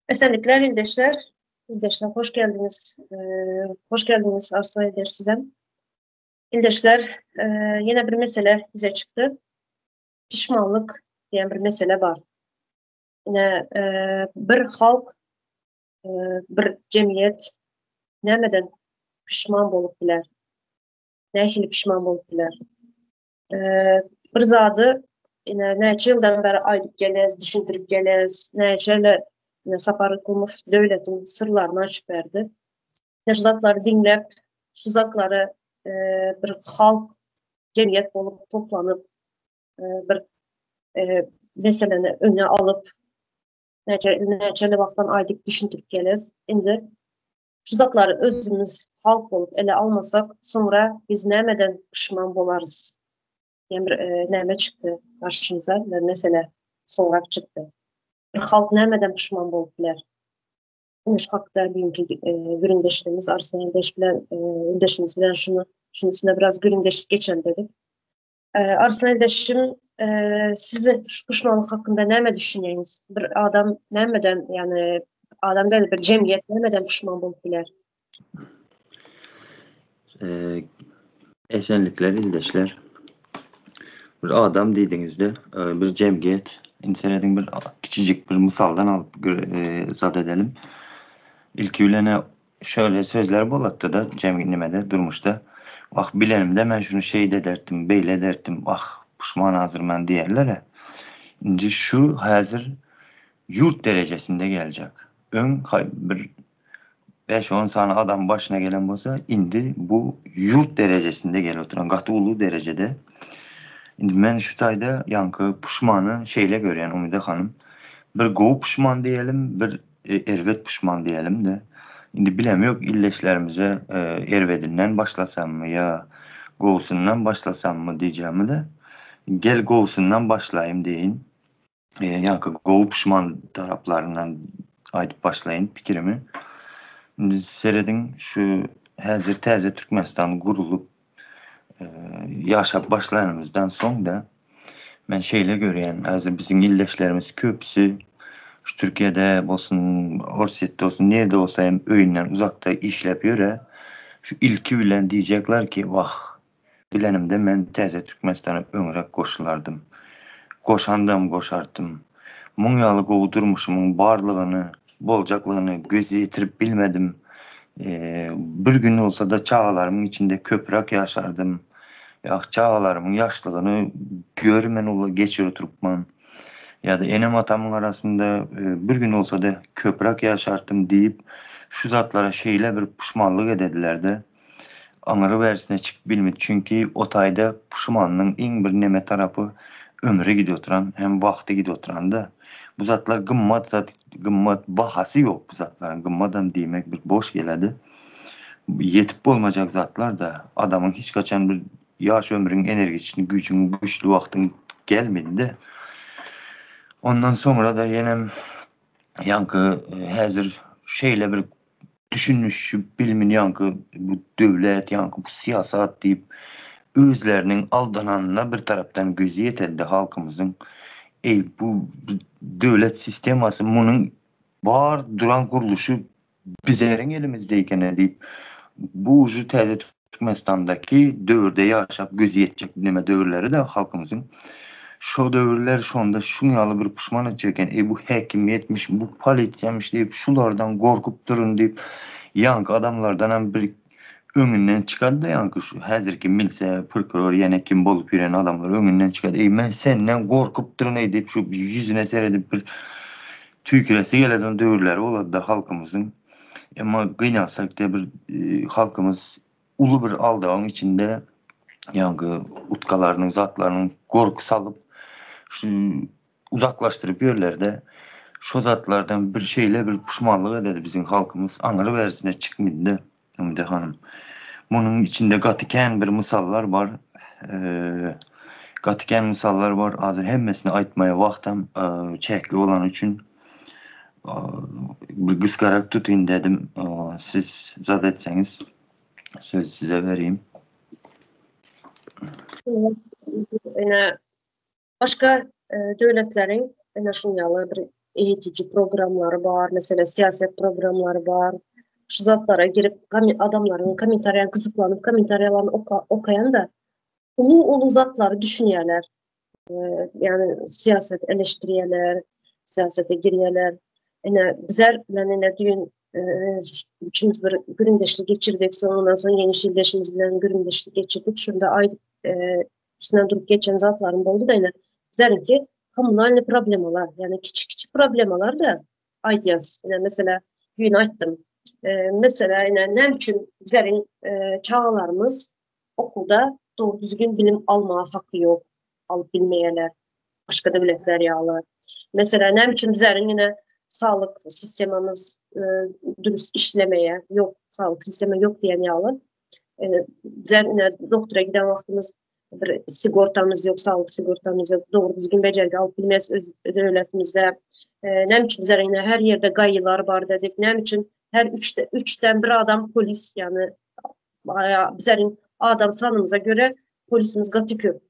Esenlikler ildeşler. Ildeşler hoş geldiniz. Ee, hoş geldiniz Arslan İldeş size. Ildeşler e, yine bir mesele bize çıktı. Pişmanlık diyen bir mesele var. Yine e, bir halk, e, bir cemiyet nämeden pişman bolup biler? Nähili pişman bolup biler? Bir zady ine näçe ýyldan bäri aýdyp gelýäs, düşündirip gelýäs. Näçe ýyl ine Sapar Yklymov döwletiň syrlaryny açyp berdi. Ine şu zatlary diňläp, şu zatlary bir halk jemgyýet bolup toplanyp, bir meseleni öňe alyp, näçe näçe ýyl wagtdan aýdyp düşündirip gelýäs. Indi Şu zatlary özümiz halk bolup ele almasak, soňra biz nämeden puşman bolarys diýen bir näme çykdy garşymyza, bir mesele, sorag çykdy. Bir halk nämeden puşman bolup biler? Ine şu hakda bugünkü gürrüňdeşligimiz Arslan ildeş bilen, ildeşimiz bilen şuny, şunuň üstünde biraz gürrüňdeşlik geçelim dedik. Arslan ildeşim, siz şu puşmanlyk hakynda näme düşünýäňiz? Bir adam nämeden, ýagny adam däl, bir jemgyýet nämeden puşman bolup biler? Esenlikler ildeşler. Bir adam diýdiňizde, bir jemgyýet. Indi serediň bir kiçijik bir mysaldan alyp zat edelim. Ilki bilen Şöyle sözler bolatdy-da jemgy nimede, durmuşda. Wah, bilenimde men şuny şeýle ederdim, beýle ederdim, wah, puşman hazir men diýerler-ä. Indi şu häzir ýurt derejesinde geljek. Öň bir bäş-on sany adam başyna gelen bolsa, indi bu ýurt derejesinde gelip oturan, gaty uly derejede. Indi men şu taýda ýaňky puşmany şeýle görýän, Umyda hanym. Bir gowy puşman diýelim, bir Erbet puşman diýelim-de. Indi bilemok ildeşlerimize erbedinden başlasammy ýa gowusyndan başlasammy diýjegimi-de, gel gowusyndan başlaýyn diýeýin. Ýaňky gowy puşman taraplaryndan aýdyp başlaýyn pikirimi. Indi serediň şu häzir täze Türkmenistan gurulyp ýaşap başlanymyzdan soň-da men şeýle görýän, häzir biziň ildeşlerimiz köpüsi şu Türkiýede bolsun, Orsýetde bolsun, nirede bolsa hem öýünden uzakda işläp ýöre. Şu ilki bilen diýjekler ki, wah, bilenimde men täze Türkmenistana öňräk goşulardym. Goşandam goşardym. Muň ýaly gowy durmuşymyň barlygyny, boljaklygyny göz ýetirip bilmedim. Bir gün bolsa-da çagalarymyň içinde köpräk ýaşardym. Ýa çagalarymyň ýaşlygyny görmen ula geçir oturypman. Ýa-da enem-atamyň arasynda bir gün bolsa-da köpräk ýaşardym diýip, şu zatlara şeýle bir puşmanlyk edediler-de, aňyry bärisine çykyp bilmedi. Çünki o taýda puşmanyň iň bir neme tarapy ömri gidip oturan hem wagty gidip oturan-da. Bu zatlar gymmat zat, gymmat bahasy ýok bu zatlaryň. Gymmadam diýmek bir boş geledi. Ýetip bolmajak zatlar-da. Adamyň hiç haçan bir ýaş ömrüň energiçini, güýjüň, güýçli wagtyň gelmedi-de. Ondan soňra-da ýenem ýaňky häzir şeýle bir düşünişi bilmin ýaňky bu döwlet, ýaňky bu syýasat diýip özleriniň aldananyna bir tarapdan gözi ýetedi halkymyzyň. Eý bu döwlet sistemasy munuň bar duran gurluşy bizeriň elimizde ekeni diýip bu ujy täze Türkmenistandaky döwürde ýaşap gözi ýetjek neme döwürleri-de halkymyzyň. Şo döwürler şonda şuň ýaly bir puşman etjek eken, eý bu häkimiýetmiş, bu polisiýamyş diýip şulardan gorkupdyryn diýip ýaňky adamlardanam bir öňünden çykady-da ýaňky şu häzirki milse, prokuror ýene kim bolup ýören adamlar öňünden çykady, eý men senden gorkupdyryn eý diýip şu ýüzüne seredip bir tüýküresi geleden döwürleri bolady-da halkymyzyň. Emma gynansak-da bir halkymyz uly bir aldawyň içinde ýaňky utkalarynyň zatlarynyň gorky salyp şu uzaklaşdyryp ýörlerde şo zatlardan bir şeýle bir puşmanlyk ededi biziň halkymyz aňyry bärisine çykmydy Umyda hanym. Munuň içinde gaty kän bir mysallar bar. Gaty kän mysallar bar. Hazir hemmesini aýtmaýa wagtam çäkli bolany üçin bir gysgarak tutyn dedim. Siz zat etseňiz sözi size bereyim. Ine başga döwletleriň ine şuň ýaly bir. Eğitici programlary bar, mesela siýaset programlary bar. Şu zatlara girip adamlaryň kommentariýa gyzyklanyp kommentariýalaryny okaýan-da uly-uly zatlary düşünýärler. Ýagny siýaset eleşdirýärler, siýasete girýärler. Ine bizler bilen ine düýn üçimiz bir gürrüňdeşlik geçirdik. Soň ondan soň ýeňiş ildeşimiz bilen gürrüňdeşlik geçirdik. Şunda aýdyp üstünden durup geçen zatlarym boldy da ine bizleriňki kommunalny problemalar, ýagny kiçi-kiçi problemalar da aýdýas. Ine mesela düýn aýtdym. Mesela ine näme üçin bizleriň çagalarymyz okuwda dogry düzgün bilim almaga haky ýok, alyp bilmeýärler. Başga döwletler ýaly. Mesela näme üçin bizleriň ine saglyk sistemamyz dürüst işlemeýär, ýok, saglyk sistema ýok diýen ýaly. Bizler ine doktora giden wagtymyz bir sigortamyz ýok, saglyk sigortamyz ýok, dogry düzgün bejergi alyp bilmeýäs öz döwletimizde. Näme üçin bizler ine her ýerde gaýylar bar dedik, näme üçin her üçde, üçden bir adam polis, ýagny bizleriň adam sanymyza göre polisimiz gaty köp.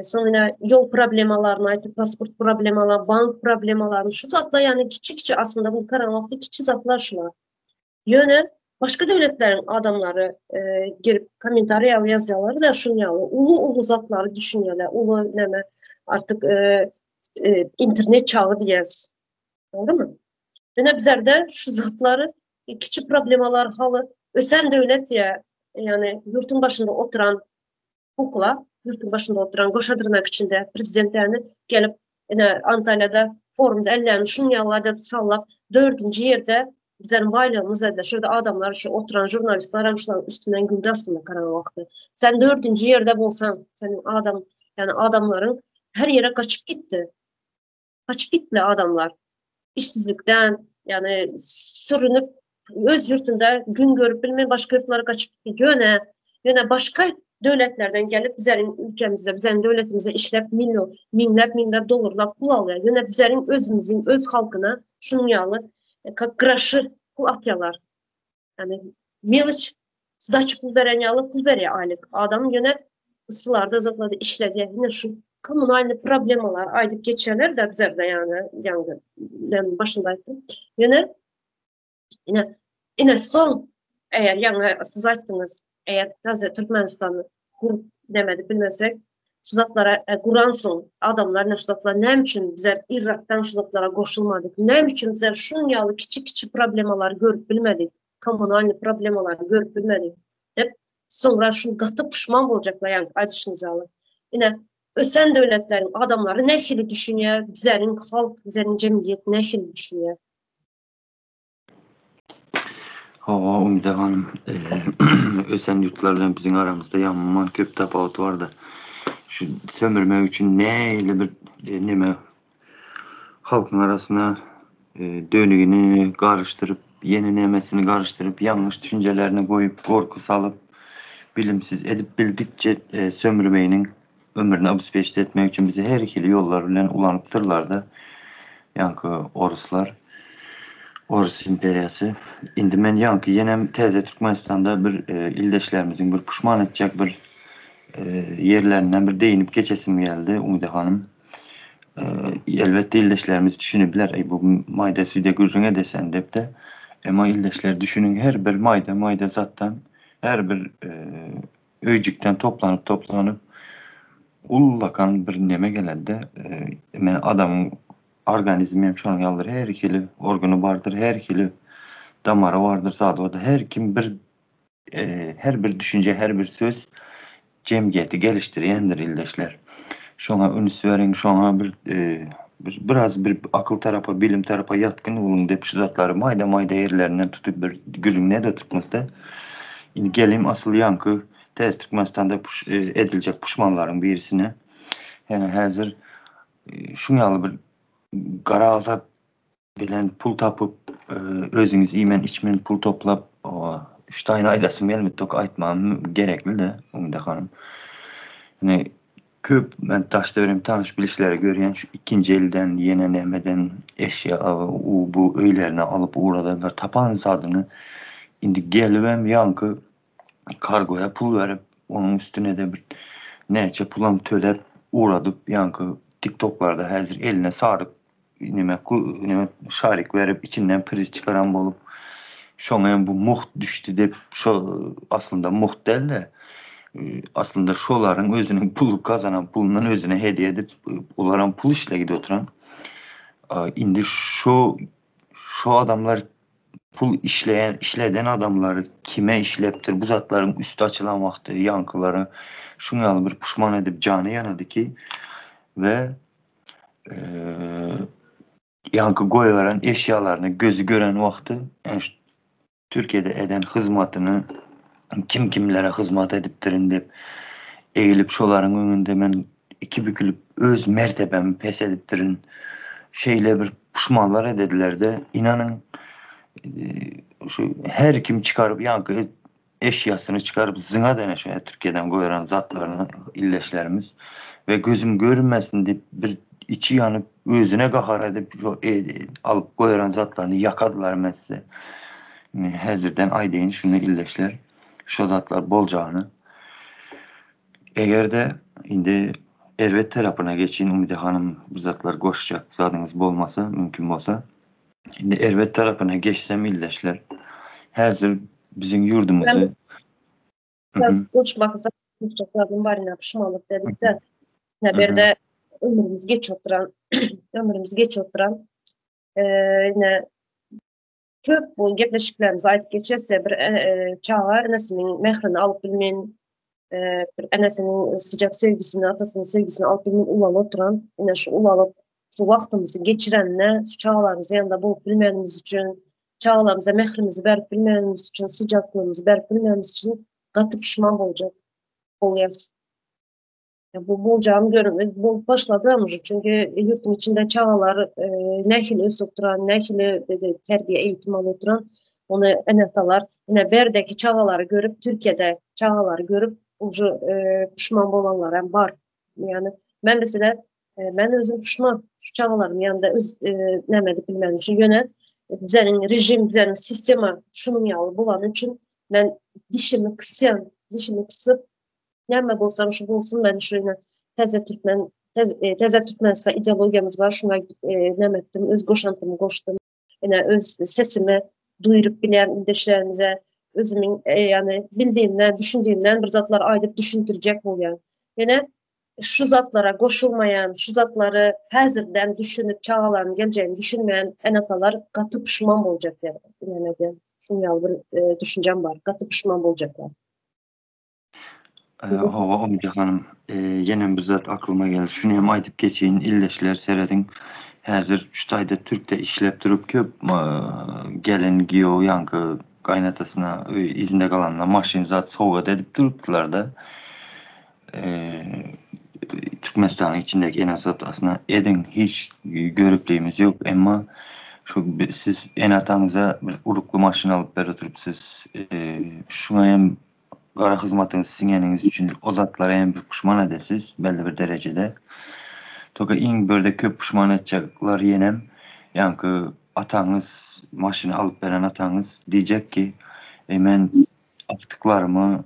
Soň ine ýol problemalaryny aýtyp, pasport problemalar, bank problemalaryny, şu zatlar ýagny kiçi-kiçi aslynda bu karan wagty kiçi zatlar şular. Ýöne başga döwletleriň adamlary girip kommentariýa ýazýarlar da şuny ýaly uly-uly zatlary düşünýärler. Uly näme artyk internet çagy diýýäs. Dogrymy? Ýöne bizlerde şu zatlary kiçi problemalar haly ösen döwlet diýä, ýagny ýurtuň başynda oturan kukla, ýurtuň başynda oturan goşa dyrnak içinde prezident ýagny gelip ine Antalýada forumda ellerini şuň ýaly edip sallap dördünji ýerde bizleriň baýlygymyz ede şurada adamlar şu oturan žurnalistler hem şularyň üstünden güldi aslynda karan wagty. Sen dördünji ýerde bolsaň, seniň adam, ýagny adamlaryň her ýere gaçyp gitdi. Gaçyp gitdi adamlar. Işsizlikden, ýagny sürünip öz ýurtunda gün görüp bilmän başga ýurtlara gaçyp gitdi. Ýöne, ýöne başga döwletlerden gelip bizleriň ülkemizde, bizleriň döwletimizde işläp million, müňläp, müňläp dollarlap pul alýar. Ýöne bizleriň özümiziň öz halkyna şunuň ýaly kak graşy pul atýarlar. Ýagny meloç sdaça pul beren ýaly pul berýär aýlyk. Adam ýöne yssylarda zatlarda işledýär. Ýöne şu kommunalny problemalar aýdyp geçýärler de bizlerde ýagny ýaňy men başynda aýtdym. Ýöne ine ine soň eger ýaňy siz aýtdyňyz, eger täze Türkmenistany gurup demedi bilmesek, şu zatlara e, guran soň adamlar ne şu zatlar näme üçin bizler Irakdan şu zatlara goşulmadyk? Näme üçin bizler şuň ýaly kiçi-kiçi problemalary görüp bilmedik? Kommunalny problemalary görüp bilmedik dep soňra şu gaty puşman boljaklar ýaňy aýdyşyňyz ýaly. Ine ösen döwletleriň adamlary nähili düşünýär, bizleriň halk, bizleriň jemgyýet nähili düşünýär? Hawa, Umyda hanym, ösen ýurtlar bilen biziň aramyzda ýaman köp tapawut bardyr. Şu sömürmek üçin nähili bir neme halkyň arasyna dönügini garyşdyryp, ýene nemesini garyşdyryp, ýalňyş düşünjelerini goýup, gorky salyp, bilimsiz edip bildikçe sömürmeginiň ömrüni obespeçit etmek üçin bizi her hili ýollar bilen ulanypdyrlar-da, ýaňky oruslar, orus imperiýasy. Indi men ýaňky ýenem täze Türkmenistanda bir ildeşlerimiziň bir puşman etjek bir ýerlerinden bir değinip geçesim geldi, Umyda hanym. Elbetde ildeşlerimiz düşünipler, eý bu maýda süýde gürrüň edesen diýip-de. Emma ildeşler düşüniň her bir maýda-maýda zatdan, her bir öýjükden toplanyp toplanyp ullakan bir neme gelende men adamyň organizmi hem şonuň ýalydyr her hili organy bardyr her hili damary bardyr zady bardyr her kim bir her bir düşünje her bir söz jemgyýeti gelişdirýändir ildeşler şoňa üns beriň şoňa bir biraz bir akyl tarapa bilim tarapa ýatgyn boluň diýip şu zatlary maýda maýda ýerlerinden tutup bir gürrüňine de tutmazda Indi gelim asyl ýaňky täze Türkmenistanda puş ediljek puşmanlaryň birisine. Ýani häzir şuň ýaly bir gara azap bilen pul tapyp, özüňiz iýmen içmen pul toplap, üç taýyny aýdasym gelmedi, tok aýtmagym gerekli-de, Umyda hanym. Ýani köp men daş-töweregim tanyş bilişleri görýän şu ikinji elden ýene nämeden eşýa u bu öýlerine alyp ugradarlar tapan zadyny indi gelibem ýaňky kargoýa pul berip onuň üstünede bir näçe pulam töläp ugradyp ýaňky tiktoklarda häzir eline saryk. neme neme şarik berip içinden priz çykaran bolup şoňa hem bu mugt düşdi diýip şo aslynda mugt däl-de aslynda şolaryň özüniň pul gazanan pulundan özüne hediýe edip olaram pul işle gidip oturan. Indi şo şo adamlar pul işleýän işleden adamlary kime işlepdir bu zatlaryň üsti açylan wagty ýaňkylary şuň ýaly bir puşman edip jany ýanady ki we ýaňky goýberen eşýalaryny gözi gören wagty ýani şu Türkiýede eden hyzmatyny kim kimlere hyzmat edipdirin diýip egilip şolaryň öňünde men iki bükülip öz mertebämi pes edipdirin. Şeýle bir puşmanlar edediler-de, inanyň şu her kim çykaryp ýaňky eşýasyny çykaryp zyňa dene şu Türkiýeden goýran zatlaryny illeşlerimiz we gözüm görmesin diýip bir içi ýanyp özüne gahar edip şu alyp goýran zatlaryny ýakadylar men size häzirden aýdaýyn şuny illeşler şo zatlar boljagyny Eger-de indi erbet tarapyna geçeýin Umyda hanym bir zatlar goşjak zadyňyz bolmasa mümkin bolsa. Indi erbet tarapyna geçsem ildeşler häzir biziň ýurdumyzy Biraz goşmak goşjak zadym bar ine puşmanlyk dedikde. Ine berde ömrümiz geç oturan ömrümiz geç oturan ine köp bu gepleşiklerimizi aýdyp geçese bir çaga enesiniň mährini alyp bilmeýän bir enesiniň sycak söýgüsini atasynyň söýgüsini alyp bilmeýän ulalyp oturan ine şu ulalyp şu wagtymyzy geçirenine şu çagalarymyzyň ýanynda bolup bilmänimiz üçin çagalarymyza mährimizi berip bilmänimiz üçin sycaklygymyzy berip bilmänimiz üçin gaty pişman boljak bolýas. Bu boljagyny görüp bolup başlady ama çünki ýurduň içinde çagalar e, nähili ösüp duran, nähili terbiýe eğitim alyp duran, ony ene-atalar ine berdeki çagalary görüp, Türkiýede çagalary görüp, uje e, pişman bolanlar hem bar. Yani men mesela e, men özüm pişman şu çagalarym ýanynda öz e, näme edip bilmedim üçin ýöne bizeniň rejim, bizeniň sistema şunuň ýaly bolany üçin men dişimi kysýan, dişimi kysyp Näme bolsam şu bolsun men şuny täze türkmen e, täze Türkmenistan ideologiýamyz bar şuna e, näme etdim öz goşantymy goşdum. Ine öz sesimi duýuryp bilýän ildeşlerimize özümiň e, ýani bildiğimden, düşündiğimden bir zatlar aýdyp düşündirjek bolýan. Ýene şu zatlara goşulmaýan, şu zatlary häzirden düşünip çagalaryň geleceğini düşünmeýän ene-atalar gaty puşman boljak ýa. Ine diýen. Şuň ýaly bir e, düşünjem bar. Gaty puşman boljaklar. Hawa Umyda hanym, ýenem bir zat aklyma geldi. Şuny hem aýdyp geçeýin, ildeşler serediň. Häzir şu taýda türkde işläp durup köp gelen giýew ýaňky gaýynatasyna öý yzynda galanyna maşyn zat sowgat edip durupdylarda. Türkmenistanyň içindäki ene-atasyna ediň hiç görüpliğimiz ýok. Emma şu siz ene-ataňyza bir urukly maşyn alyp berip oturypsyz. Şuňa hem gara hyzmatyňyz siňeniňiz üçin o zatlara hem bir puşman edesiz belli bir derejede. Toka iň birde köp puşman etjekler ýenem ýaňky ataňyz maşyny alyp beren ataňyz diýjek ki, e men agtyklarymy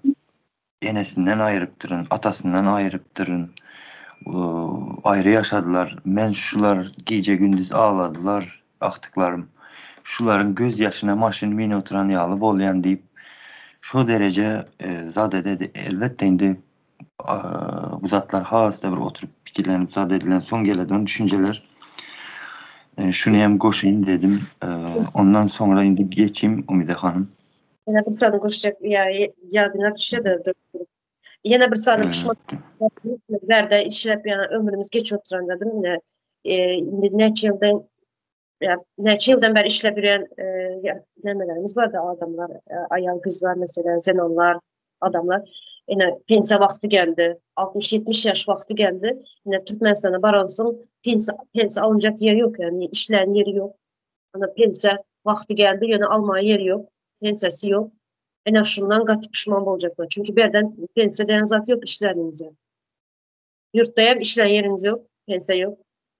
enesinden aýrypdyryn, atasyndan aýrypdyryn. Aýry ýaşadylar. Men şular gije-gündiz agladylar, agtyklarym. Şularyň göz ýaşyna maşyn münüp oturan ýaly bolýan diýip, şo dereje zat ededi. Elbetde indi bu zatlar has-da bir oturyp pikirlenip zat edilen soň geleden düşünjeler. Şuny hem goşaýyn dedim. Ondan soňra indi geçeyim Umyda hanym. Ýene bir sany goşjak ýa ýadyňa düşýär-de. Ýene bir sany pişman bärde işläp ýa ömrümiz geç oturan dedim. Ine e, indi näçe ýyldan ýa näçe ýyldan bäri işläp ýören e, nämelerimiz bardy adamlar, e, aýal gyzlar mesela, zenanlar, adamlar. Ine pensiýa wagty geldi. 60-70 ýaş wagty geldi. Ine Türkmenistana baransoň pensiýa pensiýa alynjak ýeri ýok, ýani işlän ýeri ýok. Ana pensiýa wagty geldi, ýöne almaga ýeri ýok, pensiýasy ýok. Ene şundan gaty pişman boljaklar. Çünki berden pensiýa diýen zat ýok işläniňizde. Ýurtda hem işlän ýeriňiz ýok, pensiýa ýok.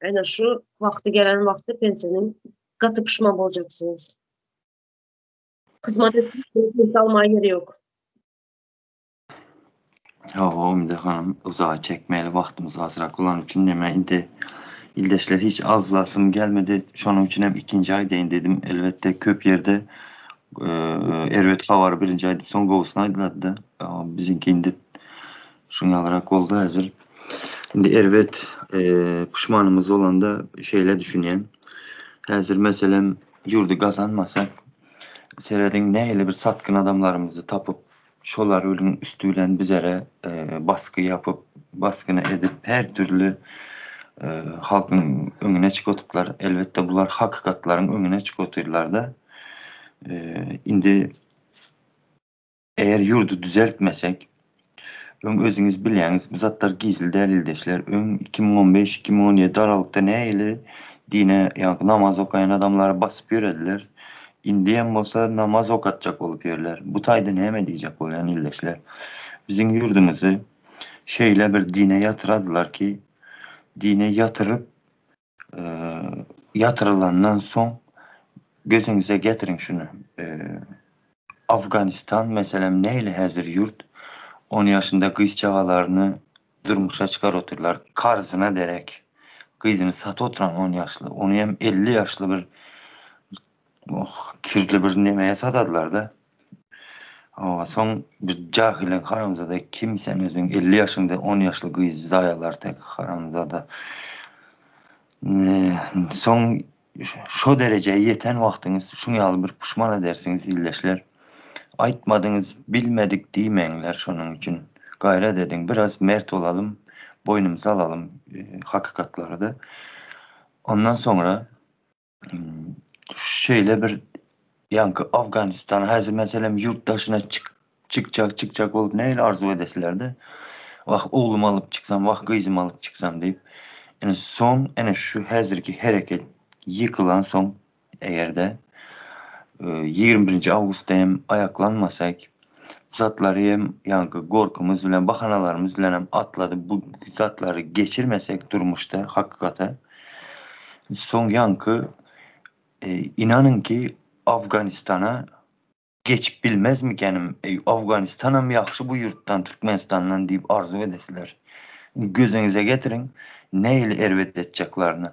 Ene şu wagty gelen wagty pensiýanyň gaty pişman boljaksyňyz. Hyzmat edip pensiýa almaga ýeri ýok. Hawa, Umyda hanym, uzaga çekmeli, wagtymyz azrak bolany üçin neme indi. Ildeşler hiç azlasym gelmedi. Şonuň üçin hem ikinji aýdaýyn dedim. Elbetde köp ýerde erbet habary birinji aýdyp soň gowusyny aýdylady-da. Biziňki indi şuň ýalyrak boldy häzir. Indi erbet puşmanymyz bolanda şeýle düşünýän. Häzir meselem ýurdy gazanmasak serediň nähili bir satgyn adamlarymyzy tapyp Şolar bilen üsti bilen bizere basgy ýapyp, basgyny edip her dürli halkyň öňüne çykyp otyplar. Elbetde bular hakykatlaryň öňüne çykyp otyrlarda. Indi eger ýurdy düzeltmesek, öň özüňiz bilýäňiz bu zatlar gizli däl ildeşler. Öň 2015, 2017 aralykda nähili dine ýa namaz okaýan adamlary basyp ýörediler. Indiem bolsa namaz okatjak bolup ýörler. Bu taýda näme diýjek bolýan ildeşler? Biziň ýurdumyzy şeýle bir dine ýatyradylar ki, dine ýatyryp, ýatyrylandan soň gözüňize getiriň şuny. Afganistan meselem nähili häzir ýurt, on ýaşynda gyz çagalaryny durmuşa çykar otyrlar, karzyna derek gyzyny satyp oturan on ýaşly, ony hem 50 ýaşly bir oh, kirli bir nemeye satadylar-da. Hawa, soň bir jahylyň haramzada kim sen özüň 50 ýaşyňda 10 ýaşly gyzy zaýalar tek haramzada. Soň şo derejä ýeten wagtyňyz şuň ýaly bir puşman edersiňiz ildeşler. Aýtmadyňyz, bilmedik diýmäňler şonuň üçin. Gaýrat ediň, biraz mert bolalym, boýnumyza alalym hakykatlary-da. Ondan soňra şeýle bir ýaňky Afganistan häzir meselem ýurt daşyna çyk çykjak çykjak bolup nähili arzuw edesilerde. Wah oglumy alyp çyksam, wah gyzymy alyp çyksam diýip. Ine soň ene şu häzirki hereket ýykylan soň eger-de 21-nji awgustda hem aýaklanmasak bu zatlary hem ýaňky gorkymyz bilen bahanalarymyz bilen hem atladyp bu zatlary geçirmesek durmuşda hakykata soň ýaňky inanyň ki Afganistana geçip bilmezmikenim, eý, Afganistanam ýagşy bu ýurtdan, Türkmenistandan diýip arzuw edesiler. Gözüňize getiriň, nähili erbet etjeklerini.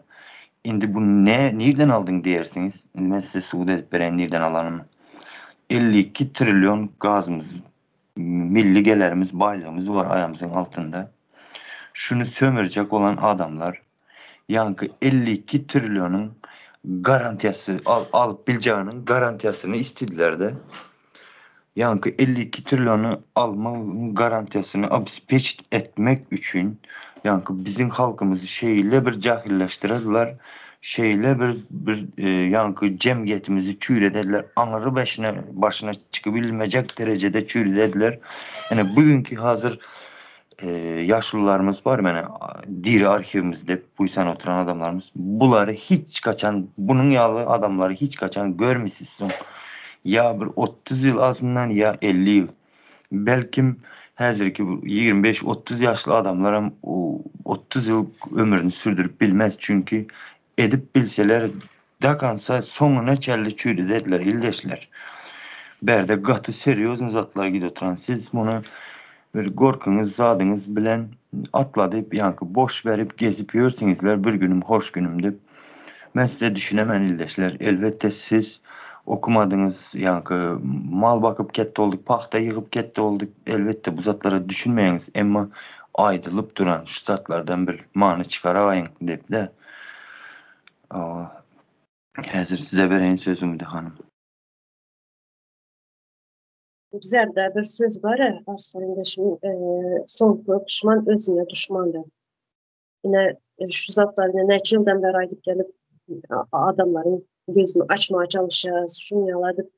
Indi bu ne, nirden aldyň diýersiňiz, indi men size subut edip bereýin nirden alanymy. 52 trillion gazymyz, milli gelerimiz, baýlygymyz bar aýamyzyň altynda. Şuny sömürjek bolan adamlar Ýaňky 52 trillionyň garantiýasy alyp biljeginiň garantiýasyny istediler-de. Ýaňky 52 trilliony almagyň garantiýasyny obespeçit etmek üçin ýaňky biziň halkymyzy şeýle bir jahilleşdirediler, şeýle bir bir ýaňky jemgyýetimizi çüýredediler, aňry beşine başyna çykybilmejek derejede çüýredediler. Ine bu günki hazir Ýaşulularymyz bar meni diri arhiwimiz dep buýsanyp oturan adamlarymyz. Bulary hiç kaçan bunuň ýaly adamlary hiç kaçan görmisiz Ýa bir 30 ýyl azyndan ýa 50 ýyl. Belkim häzirki 25-30 ýaşly adamlaram 30 ýyl ömrüni sürdürip bilmez. Çünki edip bilseler dakansa soňuna çenli çüýredediler ildeşler. Bärde gaty serýozny zatlar gidip oturan siz muny bir gorkyňyz zadyňyz bilen atladyp ýaňky boş berip gezip ýörsüňizler bir günüm hoş günüm dip. Men size düşünemen ildeşler elbetde siz okumadyňyz ýaňky mal bakyp ketde olduk pagta ýygyp ketde olduk elbetde bu zatlara düşünmeýäňiz emma aýdylyp duran şu zatlardan bir many çykaraýyň dipde. Häzir size bereýin sözi Umyda hanym. Bizlerde bir söz bar Arslan ildeşim, soňky puşman özüne duşmandyr. Ine şu zatlar ine näçe ýyldan bäri aýdyp gelip adamlaryň gözüni açmaga çalyşýarys, şuny ýaly edip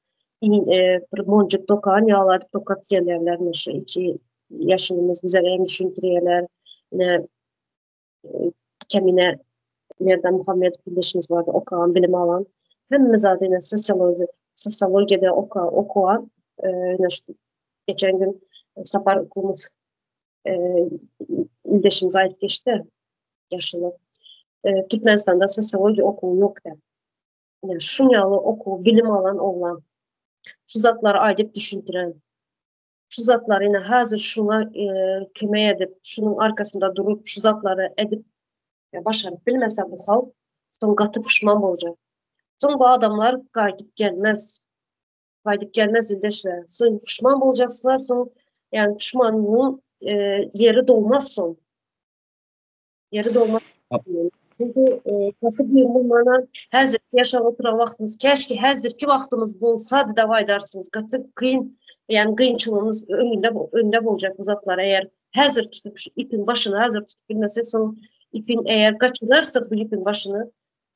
bir monjuk dokan ýaly edip dokap gelýärler. Ine şu iki ýaşulymyz bize hem düşündirýärler. Ine Kemine Merdan Muhammedow ildeşimiz bardy, okan, bilim alan. Hemme zady ine sosiologiýa, sosiologiýada oka, okuwan. Ine şu geçen gün Sapar Yklymov ildeşimiz aýdyp geçdi. Ýaşuly. Türkmenistanda sosiologiýa okuwy ýok diýip. Ine şuň ýaly okuw, bilim alan oglan. Şu zatlary aýdyp düşündiren. Şu zatlary ine hazir şuňa kömek edip, şunuň arkasynda durup, şu zatlary edip Ýa başaryp bilmese bu halk soň gaty puşman boljak. Soň bu adamlar gaýdyp gelmez. Gaýdyp gelmez ildeşler. Soň puşman boljaksylar, soň ýani puşmanyň e, ýeri dolmaz soň. Ýeri dolmaz. Çünki e, gaty bir mana häzir ýaşap oturan wagtymyz keşke häzirki wagtymyz bolsady da aýdarsyňyz. Gaty kyn, ýani kynçylygymyz öňünde önde boljak bu zatlar eger häzir tutup şu ipin başyny häzir tutup bilmesek soň ipin eger gaçyrarsak bu ipin başyny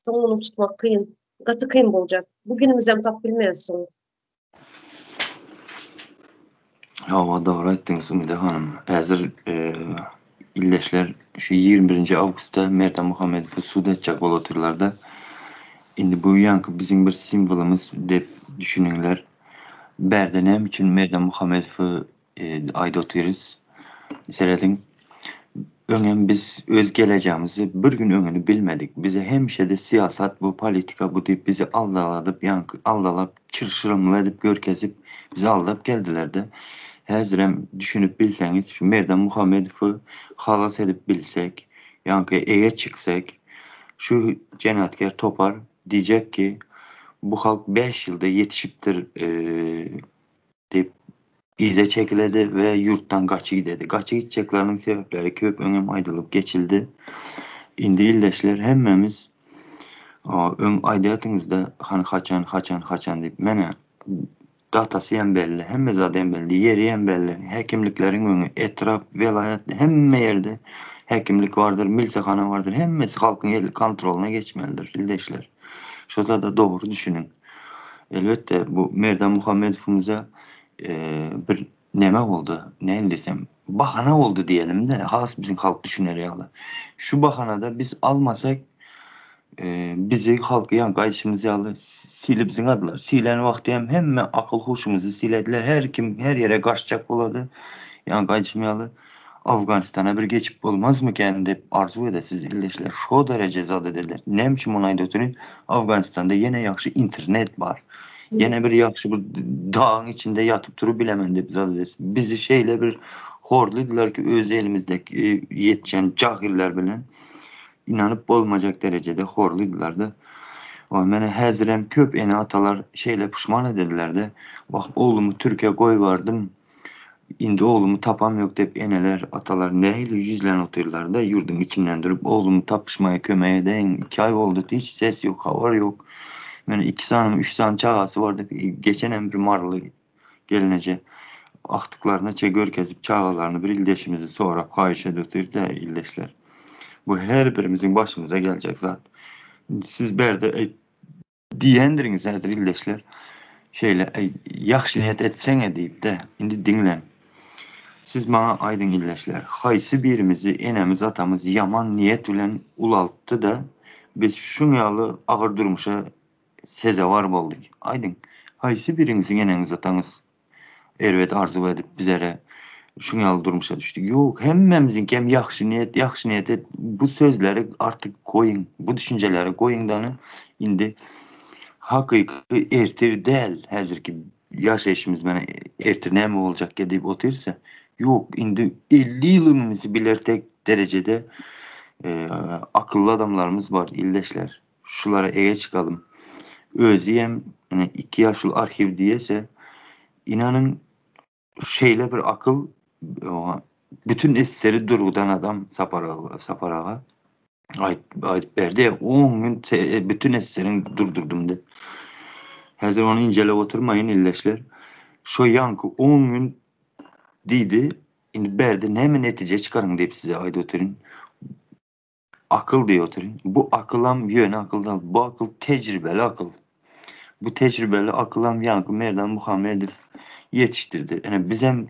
soň ony tutmak kyn, gaty kyn boljak. Bu günümizem tap bilmeris soň. Hawa, dogry aýtdyňyz Umyda hanym. Häzir ildeşler şu 21-nji awgustda Merdan Muhammedowy sud etjek bolup otyrlar-da. Indi bu ýaňky biziň bir simwolymyz diýip düşüniňler. Bärde näme üçin Merdan Muhammedowy aýdyp otyrys? Serediň, öňem biz öz gelejegimizi bir gün öňüni bilmedik. Bize hemişe-de syýasat bu, politika bu diýip bizi aldaladyp, ýaňky aldalap, çylşyrymly edip görkezip bizi aldap geldiler-de. Häzirem düşünip bilseňiz, şu Merdan Muhammedowy halas edip bilsek, ýaňky eýe çyksak, şu jenaýatkär topar diýjek ki, bu halk bäş ýylda ýetişipdir diýip, yza çekiledi we ýurtdan gaçy gidedi. Gaçy gitjekleriniň sebäpleri köp öňem aýdylyp geçildi. Indi ildeşler hemmämiz öň aýdýardyňyzda hany haçan, haçan, haçan diýip. Menä datasy hem belli, hemme zady hem belli, ýeri hem belli. Häkimlikleriň öňi, etrap, welaýat hemme ýerde häkimlik bardyr, milsehana bardyr. Hemmesi halkyň el kontrolyna geçmelidir ildeşler. Şo zada dogry düşüniň. Elbetde, bu Merdan Muhammedowymyza bir neme boldy, nähili diýsem, bahana boldy diýelim-de, has biziň halk düşüner ýaly. Şu bahanada biz almasak, bizi halk ýaňky aýdyşymyz ýaly silip zyňadylar. Silen wagty hem hemme akyl-huşumyzy silediler. Her kim her ýere gaçjak bolady. Ýaňky aýdyşym ýaly, Afganistana bir geçip bolmazmykan diýip arzuw edesiz ildeşler. Şo dereje zat ederler. Näme üçin muny aýdyp otyryn? Afganistanda ýene ýagşy internet bar. Ýene bir ýagşy bir dagyň içinde ýatyp durup bilemen diýip zat edersiz. Bizi şeýle bir horladylar ki öz elimizdeki ýetişen jahiller bilen inanyp bolmajak derejede horladylar-da. Meni häzirem köp ene-atalar şeýle puşman edediler-de. Wah oglumy Türkiýä goýbardym. Indi oglumy tapam ýok diýip eneler, atalar nähili ýüzlenip otyrlar-da, ýurduň içinden durup, oglumy tapyşmaga kömek edäýiň, iki aý boldy, hiç ses ýok, habar ýok. Meni iki sanymy, üç sany çagasy bar diýip, geçenem bir maryly gelneje agtyklaryna çe görkezip çagalaryny bir ildeşimizi sorap haýyş edip otyr-da, ildeşler. Bu her birimiziň başymyza geljek zat. Siz bärde Diýendiriňiz häzir ildeşler. Şeýle, äý, ýagşy niýet etseň-e diýip-de, indi diňläň. Siz maňa aýdyň ildeşler, haýsy birimizi enemiz-atamyz ýaman niýet bilen ulaltdy-da, biz şuň ýaly agyr durmuşa sezewar boldyk? Aýdyň, haýsy biriňiziň eneňiz-ataňyz erbet arzuw edip bizere şuň ýaly durmuşa düşdük. Ýok, hemmämiziňkem ýagşy niýet, ýagşy niýet et. Bu sözleri artyk goýuň, bu düşünjeleri goýuň dany indi hakyky ertir däl häzirki ýaşaýşymyz mana ertir näme boljak diýip otyrsa, ýok, indi 50 ýyl öňümizi bilertek derejede e, akylly adamlarymyz bar, ildeşler. Şulara eýe çykalym. Özi hem ine iki ýaşuly arhiw diýese, inanyň şeýle bir akyl bütün eseri durgudan adam Sapar Sapar aga aýt aýdyp berdi. 10 gün e, bütün eseriň durdurdum diýip. Häzir ony injelep oturmaýyn ildeşler. Şo ýaňky 10 gün diýdi. Indi berdi näme netije çykaryň diýip size aýdyp otyryn. Akyl diýip otyryn. Bu akylam ýöne akyl däl. Bu akyl tejribeli akyl. Bu tejribeli akylam ýaňky Merdan Muhammedow ýetişdirdi. Ine bizem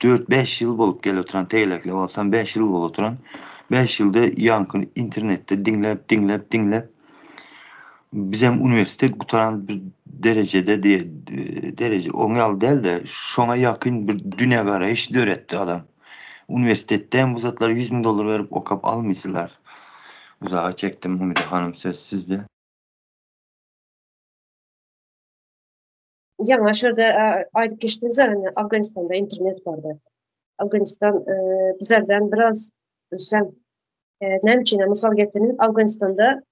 4-5 ýyl bolup gelip oturan tegelekläp alsam 5 ýyl bolup oturan. 5 ýylda ýaňky internetde diňläp, diňläp, diňläp bizem uniwersitet gutaran bir derejede diýe dereje oň ýaly däl-de şoňa ýakyn bir dünýägaraýyş döretdi adam. Uniwersitetde hem bu zatlary 100 müň dollar berip okap almysylar. Uzaga çekdim Umyda hanym söz sizde. Ýaňy şurada aýdyp geçdiňiz hani Afganistanda internet bardy. Afganistan e, bizlerden biraz ösen. Näme üçin mysal getirdim? Afganistanda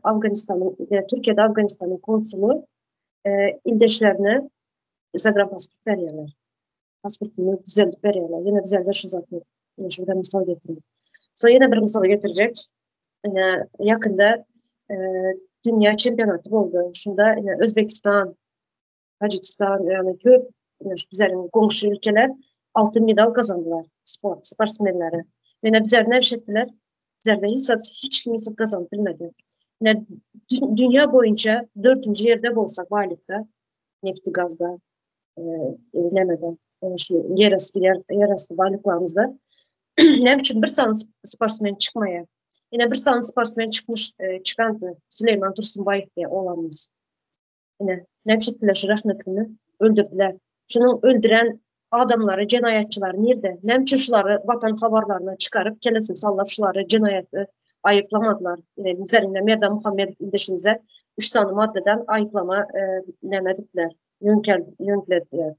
Afganistanyň, Türkiýede Afganistanyň konsuly ildeşlerine zagrapassport berýärler. Pasportyny düzeldip berýärler. Ýene bizlerde şu zat ýok. Ýene şurada mysal getirdim. Soň ýene bir mysal getirjek. Ine ýakynda dünýä çempionaty boldy. Şunda ine Özbekistan, Tajikistan, ýagny köp bizleriň goňşy ülkeler altyn medal gazandylar sport sportsmenleri. Ýöne bizler näme etdiler? Bizlerde hiç zat, hiç kim hiç zat gazanyp bilmedi. Ine dünýä boýunça dördünji ýerde bolsak baýlykda, nefti gazda, nämede, şu ýerasty ýerasty baýlyklarymyzda näme üçin bir sany sportsmen çykmaýar? Ine bir sany sportsmen çykmyş, çykandy Süleýman Tursunbaýew diýen oglanymyz. Ine, näme etdiler şu rahmetlini? Öldürdiler. Şunuň öldüren adamlary, jenaýatçylary nirde? Näme üçin şulary watan habarlaryna çykaryp, kellesini sallap şulary jenaýatda aýyplamadylar? Ine, üzerinde Merdan Muhammedow ildeşimize 3 sany maddadan aýyplama e, näme edipdiler? Ýöňkel, ýöňklediler.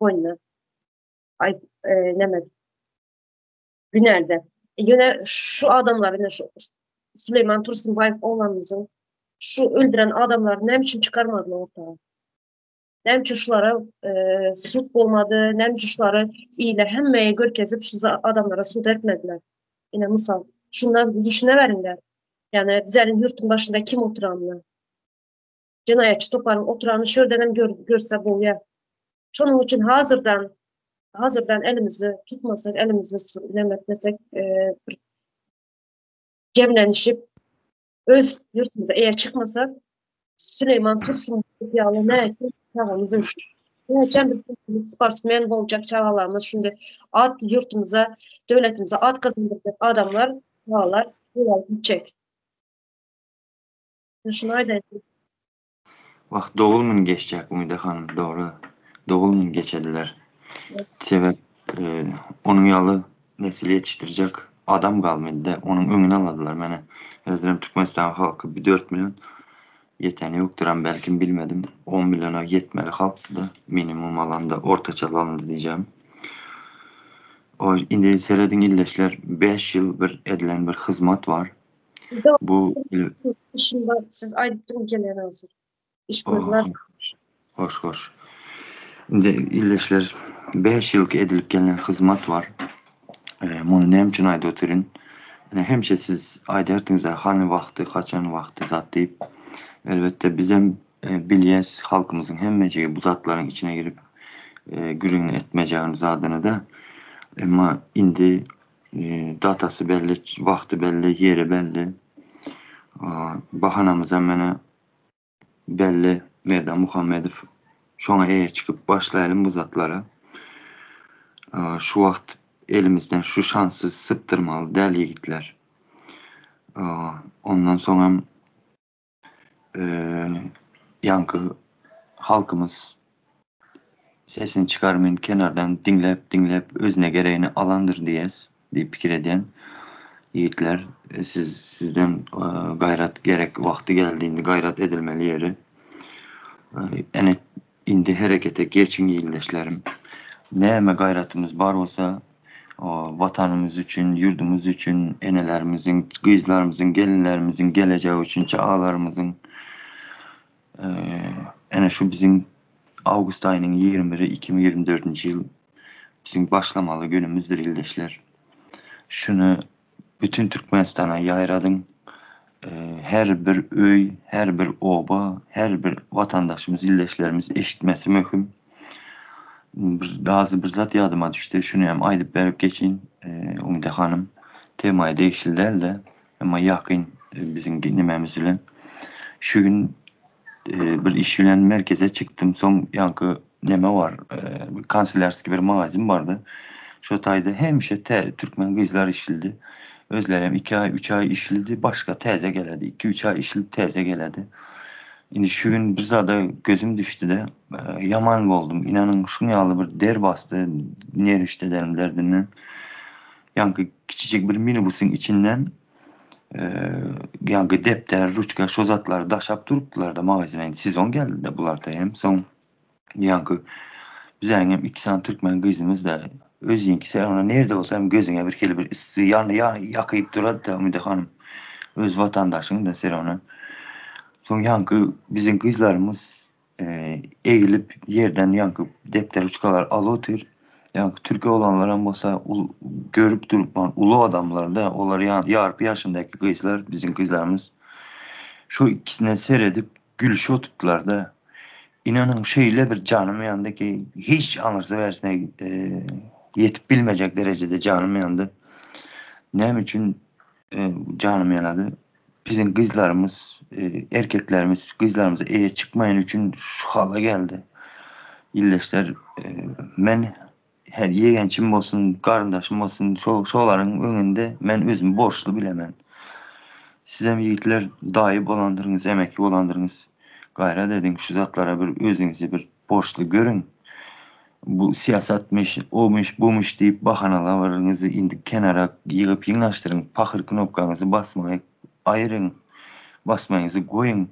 Boýnuna. Aýyp, e, näme Günälde. Ýöne şu adamlar, ine şu Süleýman Tursunbaýew oglanymyzyň şu öldüren adamlary näme üçin çykarmadylar orta? Näme üçin şulara e, sud bolmady? Näme üçin şulary ile hemmeye görkezip şu adamlara sud etmediler? Ine mysal. Şundan düşüneweriňler. Yani bizlerin ýurtuň başynda kim oturanyny. Jenaýatçy toparyň oturanyny şu ýerden hem gör, görse bolýar. Şonuň üçin hazırdan hazırdan elimizi tutmasak, elimizi näme etmesek, e, bir jemlenişip öz ýurtumyza eýe çykmasak, Süleýman Tursun ýaly näçe çagamyz öldi. Näçe biz sportsmen boljak çagalarymyz şunda at ýurtumyza, döwletimize at gazandyrjak adamlar, çagalar ýola gitjek. Şuny aýdaýyn. Wah dogulmyn geçjek Umyda hanym dogry dogulmyn geçediler. Sebäp onuň ýaly nesil ýetişdirjek adam galmady-da onuň öňüni aladylar mene özlerem Türkmenistanyň halky bir 4 million ýeteni ýokduram belkim bilmedim 10 milliona ýetmeli halkdy-da minimum alanda ortaça alanda diýjegim. O indi serediň ildeşler 5 ýyl bir edilen bir hyzmat bar. Bu işim bar. Siz aýdyp duruň gelýän hazir. Iş gözler. Hoş hoş. Indi ildeşler 5 ýylky edilip gelnen hyzmat bar. E, muny näme üçin aýdyp otyryn? Ine hemişe siz aýdardyňyz hany wagty, haçan wagty zat diýip. Elbetde bizem e, bilýäs halkymyzyň hemmejigi bu zatlaryň içine girip e, gürrüňini etmejegini zadyny da. Emma indi Datasy belli, wagty belli, ýeri belli. Bahanamyzam mene belli Merdan Muhammedow. Şoňa eýe çykyp başlaýalym bu zatlara. Şu wagt elimizden şu şansy sypdyrmaly däl ýigitler. Ondan soňam Ýaňky halkymyz sesini çykarmyn kenardan diňläp diňläp özüne geregini alandyr diýes diýip pikir edýän ýigitler siz sizden gaýrat gerek wagty geldi indi gaýrat edilmeli ýeri ene Indi herekete geçiň ildeşlerim. Näme gaýratymyz bar bolsa Watanymyz üçin, ýurdumyz üçin, enelerimiziň, gyzlarymyzyň, gelinlerimiziň gelejegi üçin, çagalarymyzyň ene şu biziň awgust aýynyň 21-i 2024-nji ýyl biziň başlamaly günümizdir ildeşler. Şuny Bütin Türkmenistana ýaýradyň. Her bir öý, her bir oba, her bir watandaşymyz, ildeşlerimiz eşitmesi möhüm. Bir gazy bir zat ýadyma düşdi. Şuny hem aýdyp berip geçeýin, Umyda hanym. Temaya degişli däl-de, emma ýakyn biziň nimämiz bilen. Şu gün bir iş bilen merkeze çykdym. Soň ýaňky neme bar, kanselýarskiý bir magazin bardy. Şo taýda hemişe tä türkmen gyzlar işlidi. Özlerem 2 aý, 3 aý işlidi, başga täze geledi. 2-3 aý işlidi, täze geledi. Indi şu gün bir zada gözüm düşdi-de, ýaman boldum. Inanyň, şuň ýaly bir der basdy, nerişde derim derdinden. Ýaňky kiçijik bir minibusyň içinden ýaňky depder, ruçka şo zatlary daşap durupdylar-da magazine. Indi sezon geldi-de bularda hem. Soň ýaňky bizäniň hem iki sany türkmen gyzymyz-da. Özüňki sen ona nirde bolsa hem gözüňe bir hili bir yssy ýany ýakyp durady-da Umyda hanym. Öz watandaşyň-da sen ona. Soň ýaňky biziň gyzlarymyz egilip ýerden ýaňky depder ruçkalar alyp otyr. Ýaňky türk oglanlaram bolsa görüp durup uly adamlar-da olar ýarpy ýaşyndaky gyzlar biziň gyzlarymyz. Şo ikisine seredip gülüşip oturdylar-da. Inanyň şeýle bir janym ýandy ki hiç aňyrsy bärsine ýetip bilmejek derejede janym ýandy. Näme üçin janym ýanady? Biziň gyzlarymyz, erkeklerimiz gyzlarymyza eýe çykmaýany üçin şu hala geldi. Ildeşler men her ýegençim bolsun, garyndaşym bolsun, şo şolaryň öňünde men özümi borçly bilemen. Sizem ýigitler daýy bolandyrňyz, emekli bolandyrňyz. Gaýrat ediň şu zatlara bir özüňizi bir borçly görüň. Bu syýasatmyş, omyş, bumyş diýip bahanalaryňyzy indi kenara ýygyp ýygnaşdyryň, pahyr knopkaňyzy basmagy aýyryň, basmaňyzy goýuň.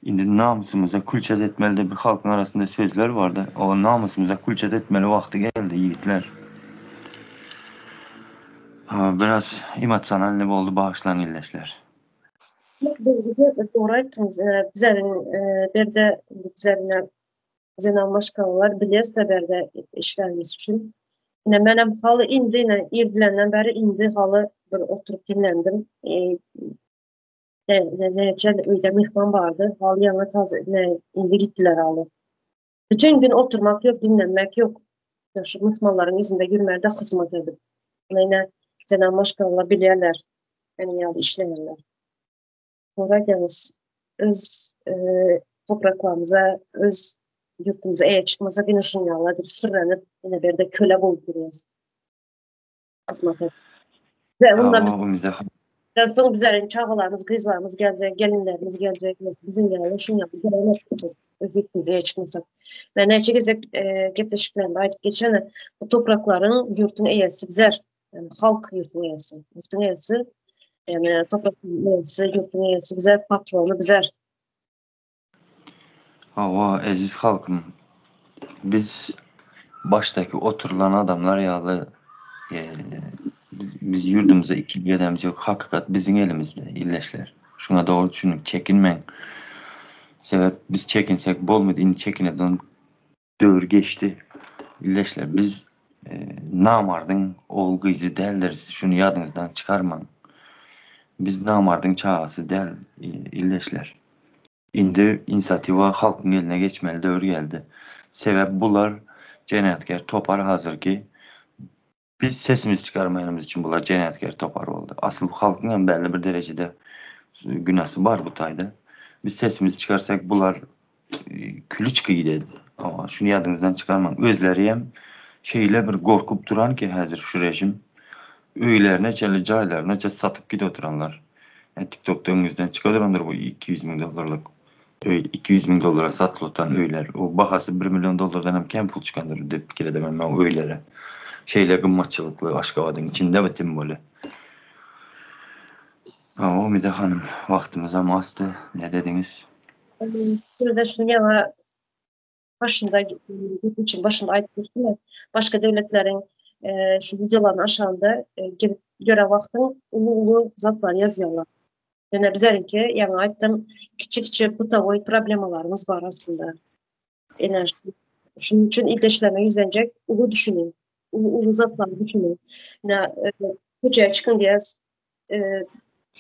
Indi namysymyza külçet etmeli diýip bir halkyň arasynda sözler barda, o namysymyza külçet etmeli wagty geldi ýigitler. Biraz emosionalnyý boldy bagyşlaň ildeşler. Dogry aýtdyňyz. Bizleriň berde bizlerine zenan maşgalalar bilýäs-de berde işlänimiz üçin. Ine menem haly indi ine ir bilenden bäri indi haly bir oturyp dinlendim. Näçe öýde myhman bardy. Haly ýaňy taze ine indi gitdiler haly. Bütün gün oturmak ýok, dinlenmek ýok. Şu myhmanlaryň yzynda ýürmeli-de hyzmat edip. Ine zenan maşgalalar bilýärler. Meniň ýaly işleýänler. Dogry aýdýaňyz. Öz e, topraklarymyza, öz ýurtumuza eýe çykmasak ine şuň ýaly edip sürrenip, ine bu ýerde köle bolup durýas. Hyzmat edip. Ve ondan biz soň bizleriň çagalarymyz, gyzlarymyz geljek, gelinlerimiz geljek, bizim ýaly şuň ýaly gelenek öz ýurtumuza eýe çykmasak. Men näçe gezek e, gepleşiklerimde aýdyp geçen, bu topraklaryň, ýurtuň eýesi bizler. Yani halk ýurtuň eýesi. Ýurtuň eýesi, yani toprakyň eýesi, ýurtuň eýesi bizler, patrony bizler. Hawa, eziz halkym. Biz başdaky oturylan adamlar ýaly e, biz ýurdumyza iki gedemiz ýok. Hakykat biziň elimizde, ildeşler. Şuňa dogry düşüniň, çekinmäň. Sebäp biz çekinsek bolmady, indi çekineden Döwür geçdi. Ildeşler biz namardyň ogul gyzy däldiris şuny ýadyňyzdan çykarmaň. Biz namardyň çagasy däl ildeşler. Indi inisiatiwa halkyň eline geçmeli döwür geldi. Sebäp bular jenaýatkär topar hazirki biz sesimizi çykarmaýanymyz üçin bular jenaýatkär topar boldy. Asyl halkyň hem belli bir derejede günäsi bar bu taýda. Biz sesimizi çykarsak bular küli çyky gidedi. Awa, şuny ýadyňyzdan çykarmaň. Özleri hem şeýle bir gorkup duran ki häzir şu rejim öýlerine çenli jaýlaryna çenli satyp gidip oturanlar. Yani TikTokda öňüňizden çyka durandyr bu 200 müň dollarlyk öý, 200 müň dollara satylyp oturan öýler. O bahasy 1 million dollardan hem kem pul çykandyr diýip pikir edemem men o öýlere. Şeýle gymmatçylykly Aşgabadyň içinde bu tim bole. Hawa, Umyda hanym, wagtymyzam azdy. Ne dediňiz? Burada şuny ýaňa başynda üçin başynda aýdyp geçdim. Başga döwletleriň e, şu wideolaryň aşagynda e, girip gören wagtyň uly-uly zatlar ýazýarlar. Ýöne bizleriňki ýaňy aýtdym, kiçi-kiçi bytawoý problemalarymyz bar aslynda. Ene şunuň üçin ildeşlerime ýüzlenjek, uly düşüniň. Uly uly zatlary düşüniň. Ine, köçä çykyň diýýäs. E,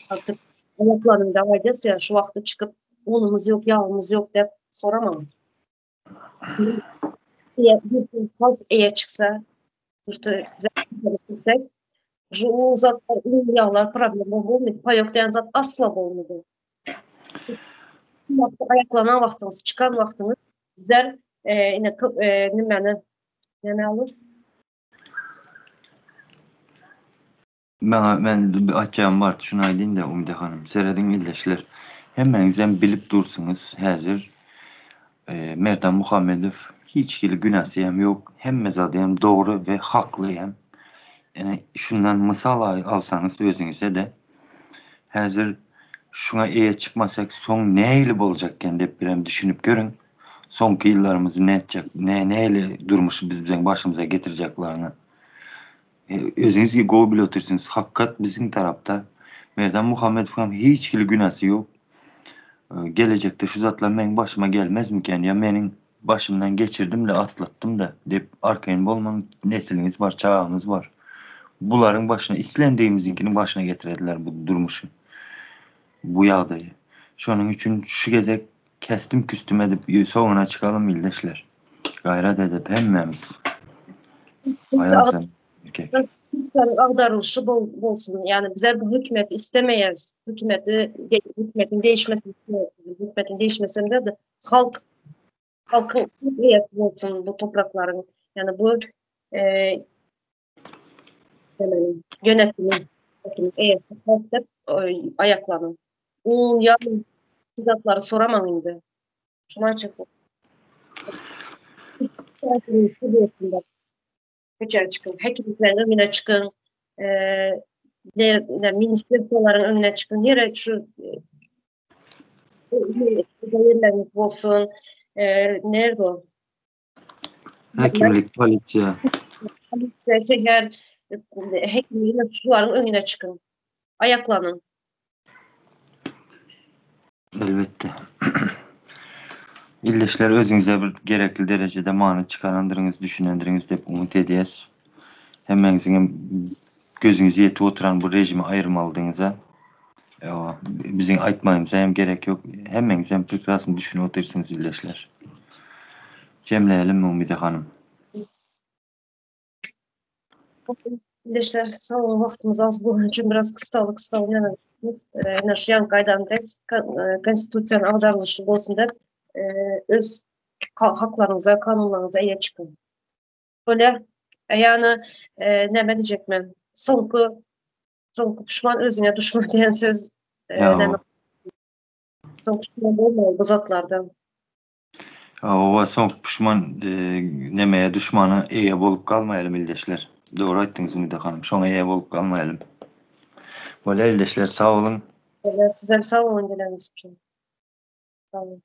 artık ayaklarını da aýdýas ýa şu wagtda çykyp unumyz ýok, ýagymyz ýok diýip soramaň. Eýe, halk eýe çyksa, ýurty şu zatlar, un ýaglar problema bolmaýdy. Paýok diýen zat asla bolmady. Aýaklanan wagtyňyz, çykan wagtyňyz bizler e, ine e, nimäni näme alyp Maňa men bir aýtjagym bar, şuny aýdyn-da Umyda hanym. Serediň ildeşler. Hemmäňizem bilip dursuňyz häzir Merdan Muhammedow hiç hili günäsi hem ýok, hemme zady hem dogry we hakly hem. Ine şundan mysal alsaňyz özüňize-de häzir şuňa eýe çykmasak soň nähili boljakken diýip birem düşünip görüň. Soňky ýyllarymyzy nätjek, nähili durmuşy biz biziň başymyza getirjeklerini. Özüňiz gowy bilip otyrsyňyz, hakykat biziň tarapda. Merdan Muhammedowyň hem hiç hili günäsi ýok. Gelejekde şu zatlar meň başyma gelmezmikän ýa meniň başymdan geçirdim-de atlatdym-da diýip arkaýyn bolmaň, nesliňiz bar, çagaňyz bar. Bularyň başyna islendigimiziňkiniň başyna getirediler bu durmuşy, bu ýagdaýy. Şonuň üçin şu gezek kesdim-küstüm edip soňuna çykalym ildeşler. Gaýrat edip hemmämiz. Aýal sen erkek. Agdarylyşy bolsun. Ýagny bizler bu hökümeti istemeýäris. Hökümeti hökümetiň değişmesini hökümetiň değişmesinde de halk halkyň eýesi bolsun bu topraklaryň. Ýagny bu e, yönetimi eýesi halk dep aýaklanyň. Un, ýag zatlary soramaň indi. Şuny aýtjak Köçä çykyň, häkimlikleriň öňüne çykyň, ne ne ministerstwolaryň öňüne çykyň, nire şu ýerleriňiz bolsun, nerede o? Häkimlik, polisiýa. Polisiýa, şäher, häkimlik şularyň öňüne çykyň. Aýaklanyň. Elbetde. Ildeşler özüňize bir gerekli derejede many çykarandyrňyz, düşünendirňiz diýip umyt edýäs. Hemmäňiziň hem gözüňiz ýetip oturan bu režimi aýyrmalydygyňyza. Ewa, biziň aýtmagymyza hem gerek ýok. Hemmäňiz hem prekrasno düşünip otyrsyňyz ildeşler. Jemleýelim Umyda hanym. Ildeşler sag boluň wagtymyz az bolany üçin biraz kyssaly kyssaly näme ine şu ýaňky aýdan dek konstitusiýanyň agdarylyşy bolsun dep öz haklaryňyza kanunlaryňyza eýe çykyň. Bolýa. Ýagny näme diýjek men soňky soňky puşman özüňe duşman diýen söz näme soňky puşman bolmaly bu zatlardan. Hawa, soňky puşman nemeye duşmana eýe bolup galmaýalym ildeşler. Dogry aýtdyňyz Umyda hanym, şoňa eýe bolup galmaýalym. Bolýa ildeşler sag boluň. Bolýa sizem sag boluň geleniňiz üçin. Sag boluň.